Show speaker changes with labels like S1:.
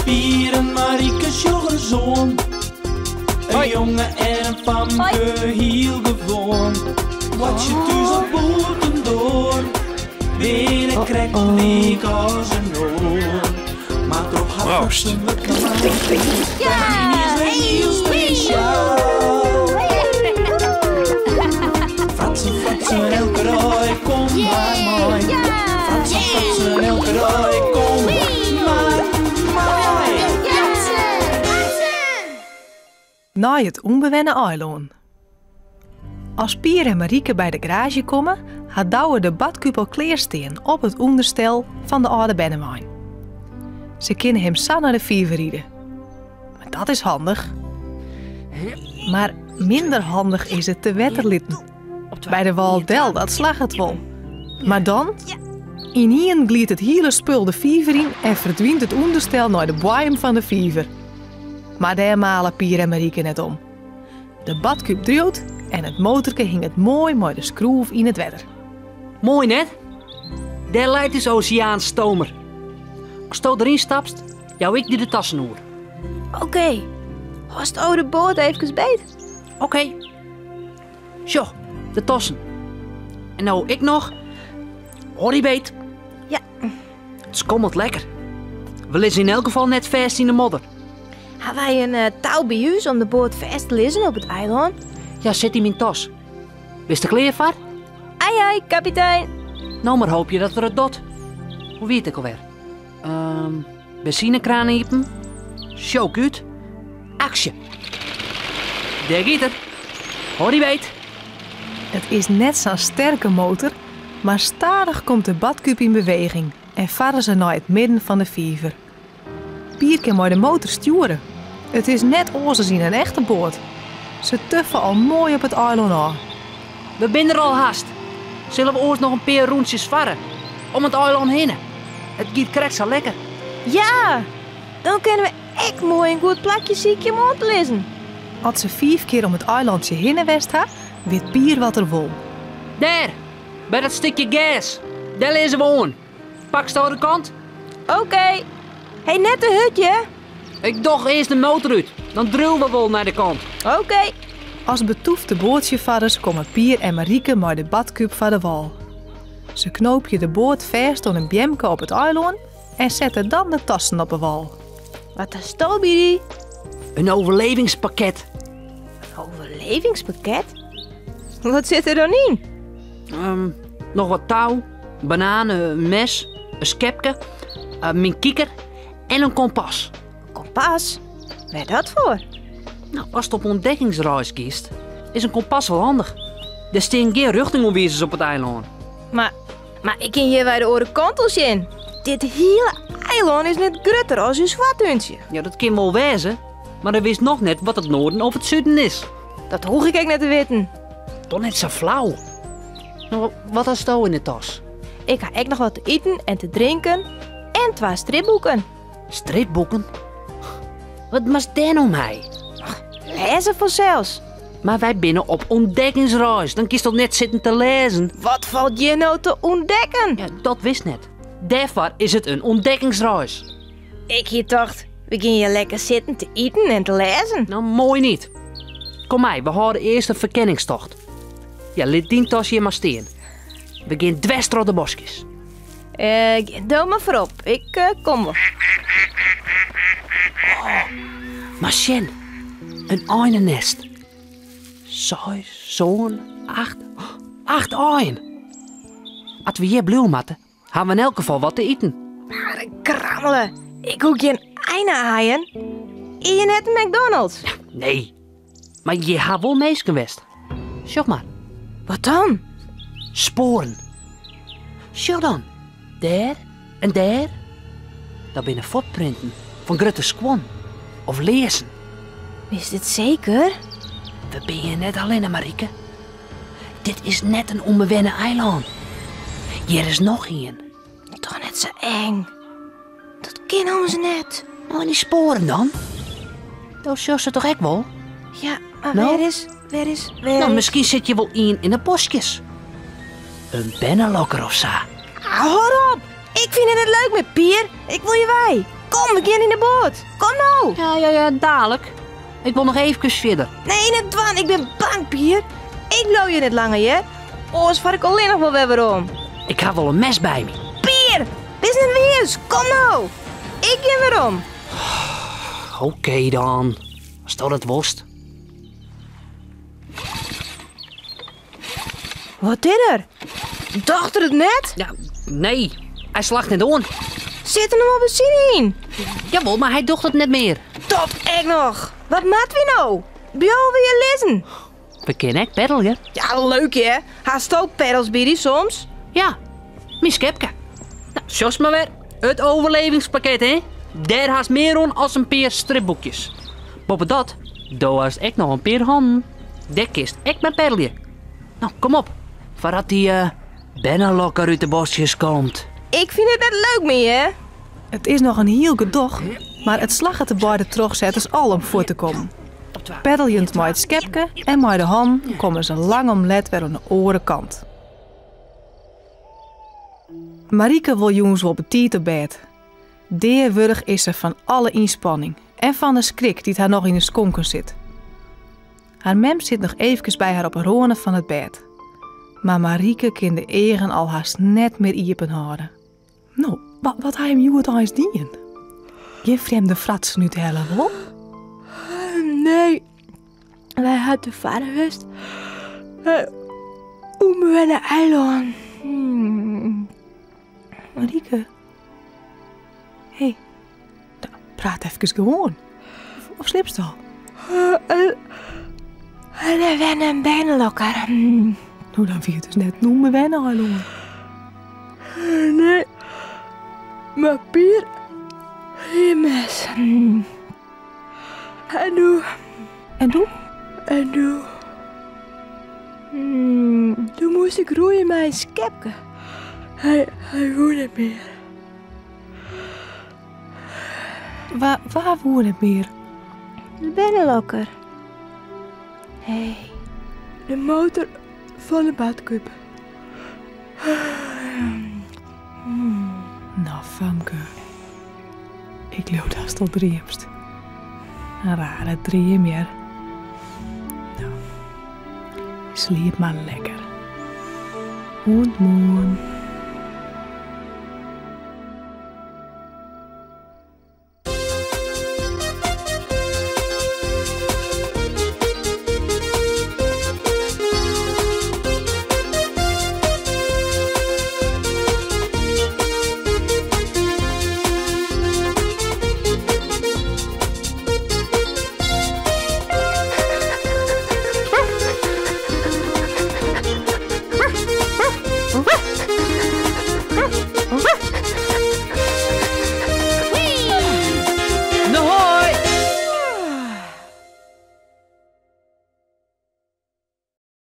S1: Pier en Marieke sjoch ris oan. In jonge en in famke, hiel gewoan. Boartsje thús of bûtendoar, binne krekt lyk as in oar. Mar troch har
S2: Proost.
S1: fratsen wurdt myn is wer hiel spesjaal. Fratsen, fratsen, elke dei, kom mar mei. Fratsen, fratsen, elke dei, kom mar mei.
S3: Nei it ûnbewenne eilân. As Pier en Marieke by de garaazje komme, hat Douwe de badkúb al klearstean op it ûnderstel fan de âlde bernewein. Se kinne him sa nei de fiver ride. Mar dat is handich. Mar minder handich is it te wetter litten. By de wâl del, dat slagget wol. Mar dan? Ynienen gliedt it hiele spul de fiver yn en ferdwynt it ûnderstel nei de boaiem fan de fiver. Mar dêr male Pier en Marieke net om. De badkúb driuwt en it motorke hinget moai mei de skroef yn it wetter.
S4: Moai net? Dêr leit ús oseaanstomer. Asto deryn stapst, jou ik dy de tassen oer.
S5: Oké. Hâldsto de boat efkes beet?
S4: Oké. Sjoch, de tassen. En no ik noch. Hâld dy beet.
S5: Ja.
S4: It skommelt lekker. We lizze yn elk gefal net fêst yn de modder.
S5: Ha wy in eh, tou by ús om de boat fêst te lizzen op it eilân?
S4: Ja, sit yn myn tas. Bist der klear foar?
S5: Ai ai, kapitein.
S4: No mar hoopje dat er it docht. Hoe wie it ek alwer? Um, benzinekraan iepen. Sjook út. Aksje. Dêr giet er. Hâld dy beet.
S3: It is net sa'n sterke motor, mar stadich komt de badkúb yn beweging en farre se nei it midden fan de fiver. Pier kin mei de motor stjoere. It is net oars as yn in echte boat. Se tuffe al moai op it eilân ôf.
S4: We binne der al hast. Sille we oars noch in pear rûntsjes farre om it eilân hinne? It giet krekt sa lekker.
S5: Ja, dan kinne we ek moai in goed plakje sykje om oan te lizzen.
S3: As se fiif kear om it eilantsje hinne west ha, wit Pier wat er wol.
S4: Dêr, by dat stikje gers. Dêr lizze we oan. Paksto de kant?
S5: Oké. Hey, net te hurd, hear.
S4: Ik doch earst de motor út, dan driuwe we wol nei de kant.
S5: Oké.
S3: As betûfte boatsjefarders komme Pier en Marieke mei de badkúb foar de wâl. Se knoopje de boat fêst oan in beamke op it eilân en sette dan de tassen op 'e wâl.
S5: Wat hasto by dy?
S4: In overlevingspakket.
S5: In overlevingspakket? Wat sit der dan yn?
S4: Um, noch wat tou, banaan, in mes, in skepke, uh, myn kiker en in kompas.
S5: Kompas? Wêr dat foar?
S4: No, ast op ûntdekkingsreis giest, is in kompas wol handich. Der stean gjin rjochtingoanwizers op it eilân.
S5: Mar, mar ik kin hjir wer de oare kant al sjen. Dit hiele eilân is net grutter as ús foartúntsje.
S4: Ja, dat kin wol wêze, mar dan witst noch net wat it noarden of it suden is.
S5: Dat hoech ik ek net te witten.
S4: Doch net sa flau. No, wat hasto yn de tas?
S5: Ik ha ek noch wat te iten en te drinken en twa stripboeken.
S4: Stripboeken? Wat moatst dêr no mei?
S5: Lêze fansels.
S4: Mar wy binne op ûntdekkingsreis, dan kinst toch net sitten te lêzen?
S5: Wat falt hjir no te ûntdekken?
S4: Ja, dat wist net. Dêrfoar is it in ûntdekkingsreis.
S5: Ik hie tocht, we gean hjir lekker sitten te iten en te lêzen.
S4: No, moai niet. Kom mei, we hâlde earst in ferkenningstocht. Ja, lit dyn tas hjir mar stean. We gean dwers troch de boskjes.
S5: Eh, gean do mar foarop. Ik eh, kom wol.
S4: Oh, mar sjen, in einenest. Seis, sân, acht, acht aaien. As we hjir bliuwe moatte, ha we yn elk gefal wat te iten.
S5: Mar krammele, ik hoech gjin eine-aaien. Is hjir net in McDonald's?
S4: Nee, mar hjir ha wol minsken west. Sjoch mar.
S5: Wat dan?
S4: Spoaren. Sjoch dan, dêr en dêr. Dat binne fuotprinten fan grutte skuon of learzen.
S5: Witst it seker?
S4: We binne hjir net allinne, Marieke. Dit is net in ûnbewenne eilân. Hjir is noch ien.
S5: Doch net sa eng. Dat kin ommers net.
S4: No en dy spoaren dan? Do sjochst se toch ek wol?
S5: Ja, mar
S4: No?
S5: wêr is, wêr is, wêr
S4: No,
S5: is...
S4: miskien sit hjir wol ien yn 'e boskjes. In bernelokker of sa.
S5: Ah, hâld op! Ik fyn it net leuk mear, Pier. Ik wol hjir wei. Kom Kom, we gean yn de boat. Kom no.
S4: Ja, ja, ja, dadelijk. Ik wol noch eefkes fierder.
S5: Nee, net dwaan. Ik bin bang, Pier. Ik bliuw hjir net langer, hear. Oars far ik allinnich wol wer werom.
S4: Ik ha wol in mes by my.
S5: Pier, bist net wiis. Kom no. Ik gean werom.
S4: Oké dan. Asto dat wolst.
S5: Wat is der? Docht er it net?
S4: Ja, nee. Hy slacht net oan.
S5: Sit der noch wol benzine yn?
S4: Jawol, mar hy docht it net mear.
S5: Top, ek noch. Wat moatte wy no? Bliuwe we hjir lizzen?
S4: We kinne ek peddelje.
S5: Ja, leuk hear. Hasto peddels by dy soms?
S4: Ja, myn skepke. Nou, sjochst mar wer. It overlevingspakket, hè? Dêr hast mear oan as in pear stripboekjes. Boppedat, do hast ek noch in pear hannen. Dêr kinst ek mei peddelje. No, kom op, foardat dy bernelokker út de boskjes komt.
S5: Ik fyn it net leuk mear, hear.
S3: It is noch in hiel gedoch, mar it slagget de beide trochsetters al om fuort te kommen. Peddeljend mei it skepke en mei de hannen komme se lang om let wer oan de oare kant. Marieke wol jûns wol betiid op bêd. Deawurdich is se fan alle ynspanning en fan de skrik dy't har noch yn 'e skonken sit. Har mem sit noch eefkes by har op 'e râne fan it bêd. Mar Marieke kin de eagen al hast net mear iepen hâlde. No, wat ha jim hjoed eins dien? Gjin frjemde fratsen úthelle, wol?
S5: Nee, wy ha te farren west nei ûnbewenne eilân.
S3: Marieke, hé, praat efkes gewoan. Of sliepst al?
S5: Wy wenne in bernelokker.
S3: No, dan wie it dus net in ûnbewenne eilân.
S5: Nee, mar Pier hie in mes. En doe.
S3: En doe?
S5: En doe. Doe moast ik roeien mei in skepke. Hy, hy woe net mear.
S3: Wa, wa woe net mear?
S5: De bernelokker. Hey. De motor fan de badkuip.
S3: No, famke. Ik leau datst al dreamst. In rare dream, hear. No, sliep mar lekker. Oant moarn.